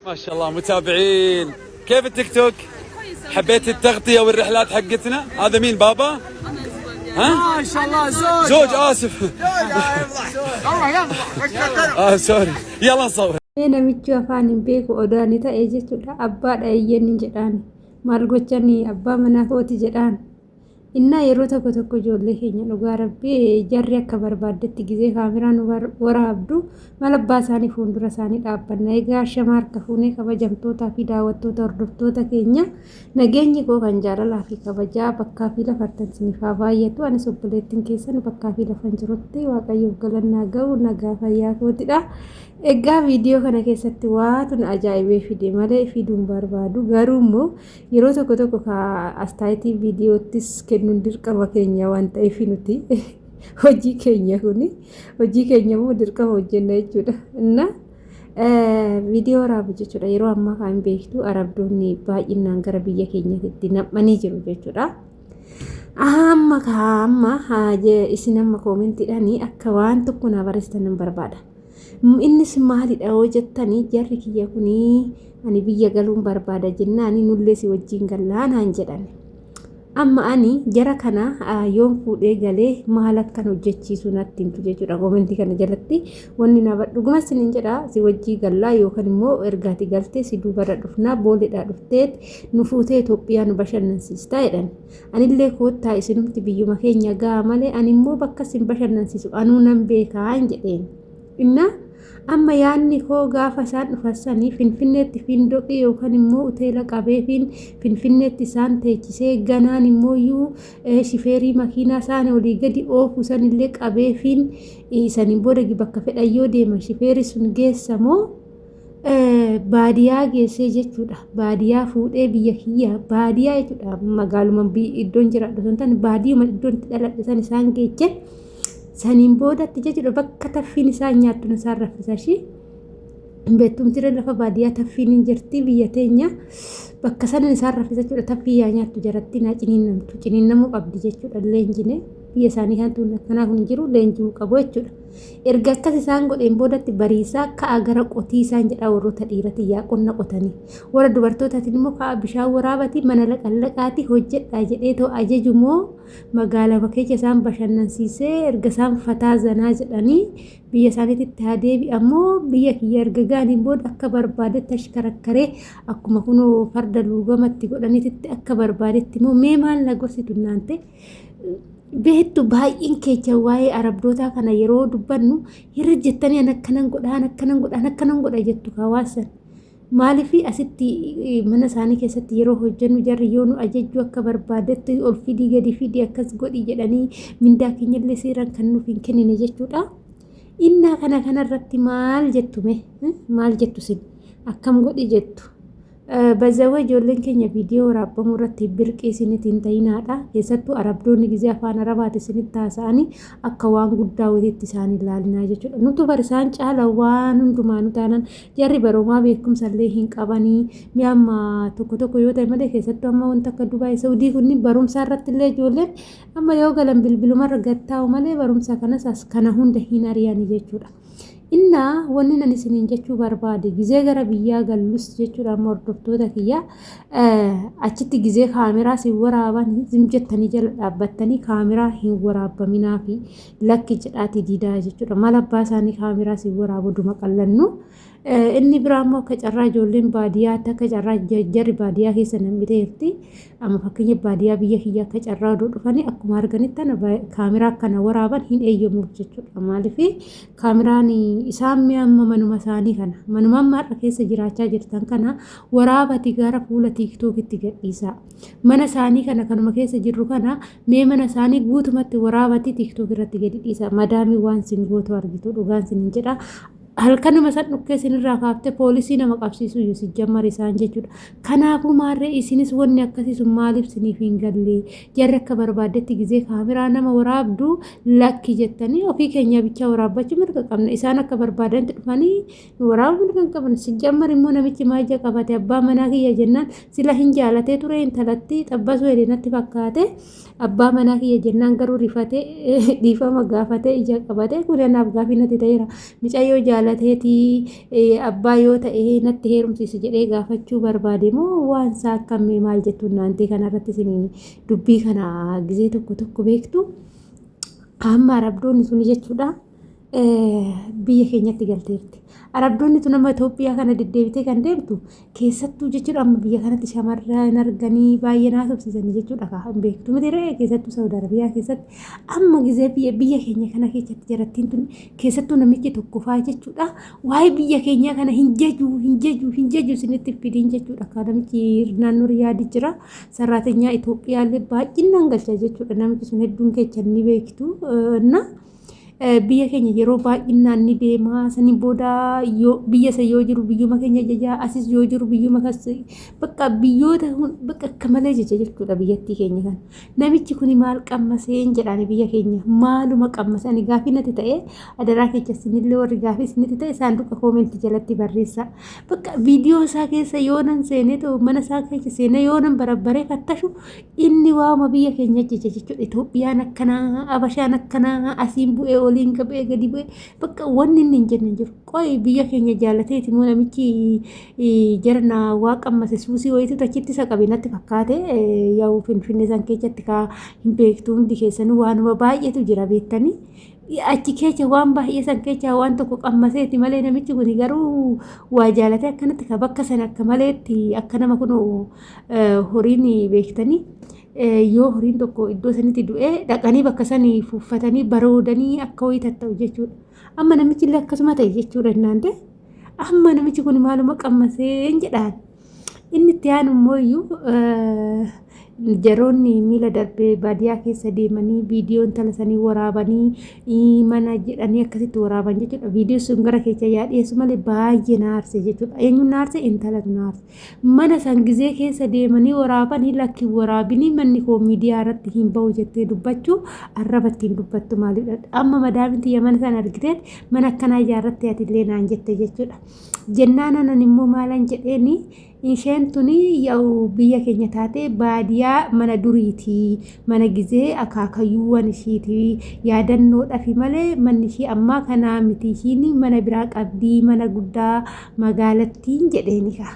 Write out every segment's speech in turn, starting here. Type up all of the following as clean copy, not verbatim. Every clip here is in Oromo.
ما شاء الله متابعين. كيف التيك توك؟ حبيت التغطية والرحلات حقتنا؟ هذا مين بابا؟ ها؟ ما شاء الله، زوج. زوج، اسف. الله يفضح. اه sorry، يلا نصور. Mee namichi afaan hin beeku odaani ta'e jechuudha. Abbaadha eeyyeen hin jedhaan. Maal gochanii abbaa manaa kooti jedhaan. Innaa yeroo tokko tokko ijoollee keenya, dhugaa rabbii, jarri akka barbaaddetti gizee kaameraa nu waraabdu mala abbaa isaanii fuuldura isaanii dhaabbanna. Egaa shama harka fuunee, kabajamtootaa fi daawwattoota, hordoftoota keenya, nageenyi koo kan jaalalaa fi kabajaa bakkaa fi lafartan isiniif haa baay'atu. Anis obboleettiin keessan bakkaa fi lafan jirutti Waaqayyoof galannaa ga'u nagaa fayyaa kootidha. Egaa viidiyoo kana keessatti waatu na ajaa'ibee fide malee fiduun barbaadu, garuu immoo yeroo tokko tokko ka astaayitii viidiyoottis kennuun dirqama keenya waan ta'eef, nuti hojii keenya kuni hojii keenya immoo dirqama hojjenna jechuudha. Inna viidiyoo waraabu jechuudha. Yeroo ammaa kan beektu arabdoonni baay'inaan gara biyya keenyatti nam'anii jiru jechuudha. Amma amma isin amma koomentiidhaan akka waan tokko naa barreessitan nan barbaada. Innis maalidha yoo jettanii, jarri kiyya kunii ani biyya galuun barbaada jennaan, nullee si wajjin gallaa naan jedhan. Amma ani jara kana yoon fuudhee galee maal akkan hojjechiisu natti himtu jechuudha. Koomentii kana jalatti wanni na dhuguma isiniin jedha, si wajjii gallaa yookaan immoo ergaati galtee si duubarra dhufnaa, booleedhaa dhufteet nu fuutee Itoophiyaa nu bashannansiistaa jedhan. Anillee koottaa, isinumti biyyuma keenya ga'a malee ani immoo bakka isin bashannansiisu anuu nan beekaa jedheen. Innaa amma yaadni koo gaafa isaan dhufan sanii Finfinneetti findoqii yookaan immoo hoteela qabeefiin Finfinneetti isaan teechisee, ganaan immoo iyyuu shifeerii makiinaa isaan olii gadi oofu sanillee qabeefiin, saniin booda bakka fedhan yoo deeman shifeerri sun geessa moo baadiyaa geessee jechuudha. Baadiyaa fuudhee biyya kiyya baadiyaa jechuudha. Magaaluma iddoon jiraadhu sun tan baadiyyuma iddoon itti dhaladhe san isaan geeche. Saniin boodatti jechuudha bakka taffiin isaan nyaattu isaan raffisa ishii. Beektumtire lafa baadiyyaa taffiin hin jirti biyya teenya, bakka sanan isaan raffisa jechuudha. Taffii yaa nyaattu jaratti, naa ciniinnamtu, ciniinnamuu qabdi jechuudha. Leenjine biyya isaanii kanatu akkanaa kun jiru, leenji'uu qabu jechuudha. Erga akkas isaan godheen boodatti bariisaa ka'a gara qotii isaan jedhaa, warroota dhiirati yaa qonna qotanii, warra dubartootaatiin immoo ka'a bishaan waraabati, mana laqallaqaati hojjedhaa jedhee too ajaju moo magaalaa keessa isaan bashannansiisee erga isaan fataa zanaa jedhanii biyya isaaniitti haa deebi'ammoo, biyya kiyya erga gaaniin booda akka barbaadetti ashkarakkaree akkuma kunoo farda luugamatti godhaniititti akka barbaadetti immoo, mee maal na gorsitu naante? Beektu, baay'een keessa waa'ee arabdootaa kana yeroo dubbannu hirri jettanii an akkanan godha, an akkanan godha, an akkanan godha jettu hawaasan. Maaliif asitti mana isaanii keessatti yeroo hojjennu jarri yoo nu ajajju akka barbaadetti ol fidii, gadi fidii, akkas godhi jedhanii mindaa keenyallee seeraan kan nuuf hin kennine jechuudha. Innaa kana kanarratti maal jettu mee? Maal jettu sin? Akkam godhi jettu? Bazawwee ijoolleen keenya viidiyoo waraabamuu irratti birqii isinitti hin ta'inaadha. Keessattuu arabdoonni gizee afaan arabaati isinitti haasa'anii akka waan guddaa wayiitti isaan ilaalinaa jechuudha. Nutu bar isaan caala waan hundumaa nu taanan, jarri baroomaa beekumsa illee hin qabanii. Mi'a amma tokko tokko yoo ta'e malee, keessattuu amma wanta akka Dubaay, Saudii kunniin barumsaa irratti illee ijoolleen amma yoo galan bilbilumarra gattaa'u malee barumsa kanas as kana hunda hin ari'ani jechuudha. Innaa wanni nan isiniin jechuu barbaade, gizee gara biyyaa gallus jechuudha, amma hordoftoota kiyya, achitti gizee kaameraa si waraaban zim jettanii jala dhaabbattanii kaameraa hin waraabbaminaa fi lakki jedhaati diidaa jechuudha. Mala abbaa isaanii kaameraa si waraabu duma qallannu. Inni biraa immoo akka carraa ijoolleen baadiyyaatti, akka carraa jarri baadiyyaa keessa nam'iteerti. Amma fakkeenya baadiyyaa biyya kiyya akka carraa oduu dhufanii akkuma arganitti kaameraa akkana waraaban hin eeyyamuuf jechuudha. Maaliif kaameraan isaan mi'a amma manuma isaanii kana, manuma amma har'a keessa jiraachaa jirtan kana waraabati gara fuula tiiktookitti gadhiisaa. Mana isaanii kana kanuma keessa jirru kana mee mana isaanii guutumatti waraabati tiiktook irratti gadi dhiisaa. Madaamii waan sin gootu argitu, dhugaan sin jedha. Halkanuma san dhukkee isinirraa kaaftee poolisii nama qabsiisuu iyyuu si jammar isaan jechuudha. Kanaafuu maarree isinis wanni akkasii sun maaliif isiniif hin galle? Jarri akka barbaaddetti gizee kaameraa nama waraabdu lakki jettanii, ofii keenya bichaa waraabbachuu mirga qabna. Isaan akka barbaadanitti dhufanii nu waraabuu mirga hin qaban. Si jammar immoo namichi maayya qabate abbaa manaa kiyya jennaan sila hin jaalatee ture, intalatti xabbasuu jedhe natti fakkaate. Abbaa manaa kiyya jennaan garuu rifatee dhiifama gaafatee ija qabatee, kun anaaf gaafii natti ta'eera. Micayyoo jaalatee. jaalateeti abbaa yoo ta'e natti heerumsiisi jedhee gaafachuu barbaade moo waan isaa akkamii maal jettu naantee kanarratti isin dubbii kana gizee tokko tokko beektu. Amma arabdoonni suni jechuudha biyya keenyatti galteerti. Arabdoonni tun amma Itoophiyaa kana deddeebitee kan deemtu keessattuu jechuudha amma biyya kanatti shamarran arganii baay'ee naasofsiisanii jechuudha kaa hin beektu miti ree keessattuu Saudi Arabiyaa keessatti amma gizee biyya biyya keenya kana keessatti jarattiin tun keessattuu namichi tokko faa jechuudha waa'ee biyya keenyaa kana hin jaju hin jaju hin jaju isinitti fidiin jechuudha kaa namichi naannoo Riyaadi jira sarraatenyaa Itoophiyaallee baay'inaan galcha jechuudha namichi sun hedduun keechan ni beektu na Biyya keenya yeroo baay'inaan ni deema. Saniin booda yoo biyya isa yoo jiru biyyuma keenya jajaa asis yoo jiru biyyuma kas bakka biyyoota bakka akka malee jaja jechuudha biyyattii keenya kana. Namichi kuni maal qammaseen jedhaani biyya keenya maaluma qammase ani gaafii natti ta'e adaraa kecha isinillee warri gaafii isinitti ta'e saanduqa koomentii jalatti barreessaa. Bakka viidiyoo isaa keessa yoo nan seenee ta'u mana isaa keessa seenee yoo nan barabbaree fattashu Inni waama biyya keenya jecha jechuudha. Itoophiyaan akkanaa, Abashaan akkanaa, asiin bu'ee oliin gabee gadi bu'ee bakka wanni inni hin jenne hin jiru. Qoy biyya keenya jaalateeti moo namichi jarana waa qammase suusii wayiitu achitti isa qabe natti fakkaate yaa'u Finfinnee san keessatti kaa hin beektu hundi keessanuu waanuma baay'eetu jira beektanii. Achi keessa waan baay'ee san keessaa waan tokko qammaseeti malee namichi kun garuu waa jaalatee akkanatti ka bakka sana akka maleetti akka nama kun horiin beektanii yoo horiin tokko iddoo sanitti du'ee dhaqanii bakka sanii fuuffatanii baroodanii akka wayii tatta'u jechuudha. Amma namichi illee akkasuma ta'e jechuudha innaan ta'e. Amma namichi kun maaluma qammaseen jedhaan. Inni itti aanu immoo iyyuu jaroonni miila darbee baadiyyaa keessa deemanii viidiyoo intala sanii waraabanii mana jedhanii akkasitti waraaban jechuudha. Viidiyoo sun gara keessa yaa dhiyeessu malee baay'ee na aarse jechuudha. Eenyuun na aarse? Intalatu na aarse. Mana san gizee keessa deemanii waraabanii lakki waraabinii manni koo miidiyaa irratti hin bahu jettee dubbachuu arraba ittiin dubbattu maaliidha? Amma madaamin tiyya mana sana argiteet mana akkanaa ijaarratte atillee naan jette jechuudha. Jennaan anan immoo maalan jedheeni isheen tuni yaa'u biyya keenya taatee baadiyaa mana duriiti mana gizee akaakayyuuwwan ishiiti yaadannoodhafi malee manni ishii ammaa kanaa miti ishiin mana biraa qabdii mana guddaa magaalattiin jedheeni kaa.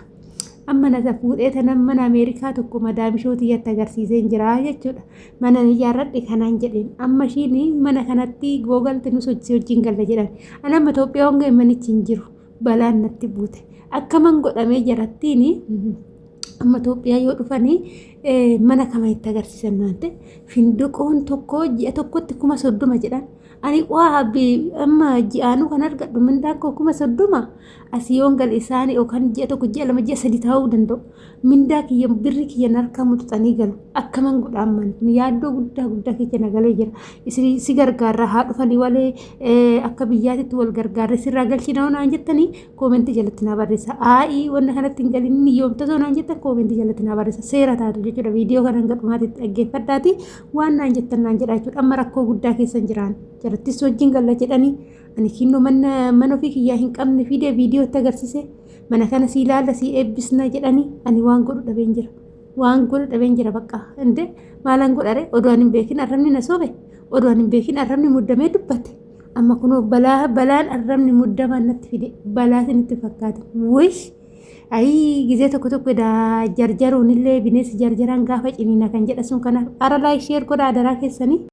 Amma nasa fuudhee tanan mana Ameerikaa tokko madaamishoo tiyyatti agarsiiseen jira jechuudha. Mana ijaarradhe kanaan jedheen. Amma ishiin mana kanatti googalte nus hojii wajjin galla jedhan. Ani amma Itoophiyaa hongee manichi hin jiru. Balaan natti buute. Akkaman godhamee jarattiin amma Itoophiyaa yoo dhufanii mana kama itti agarsiisan naan ta'e finduqoon tokko ji'a tokkotti 30,000 jedhan. Ani waa amma ji'aanuu kan argadhu mindaan koo 30,000 asii yoon gale isaanii yookaan ji'a tokko ji'a lama ji'a sadi ta'uu danda'u. Mindaa kiyya birri kiyya narkaa muxuxanii galu. Akkaman godha ammaan kun yaaddoo guddaa guddaa keessa na galee jira. Isin si gargaarra haa dhufanii walee akka biyyaatitti wal gargaarre sirraa galchina naan jettanii koomentii jalatti naa barreessa. Aa'ii wanna kanatti hin galin inni yoomta naan jettan koomentii jalatti naa barreessa. Seera taatu jechuudha. Viidiyoo kana hanga dhumaatitti dhaggeeffadhaati waan naan jettan naan jedhaa jechuudha. Amma rakkoo guddaa keessa hin jiraan. Jarattis wajjin galla jedhanii ani kinnoo mana mana ofii kiyyaa hin qabne fidee viidiyootti agarsiise mana kana sii ilaalla sii eebbisna jedhanii ani waan godhu dhabeen jira. Waan godhu dhabeen jira bakka. Inde maalan godhare odoo ani hin beekin arrabni na sobe odoo ani hin beekin arrabni muddamee dubbate. Amma kunoo balaa balaan arrabni muddamaan natti fide balaa isinitti fakkaate. Wish! Ayii gizee tokko tokko edaa jarjaruun illee bineensi jarjaraan gaafa ciniina kan jedha sun kanaaf ara laayik sheer godhaa adaraa keessanii.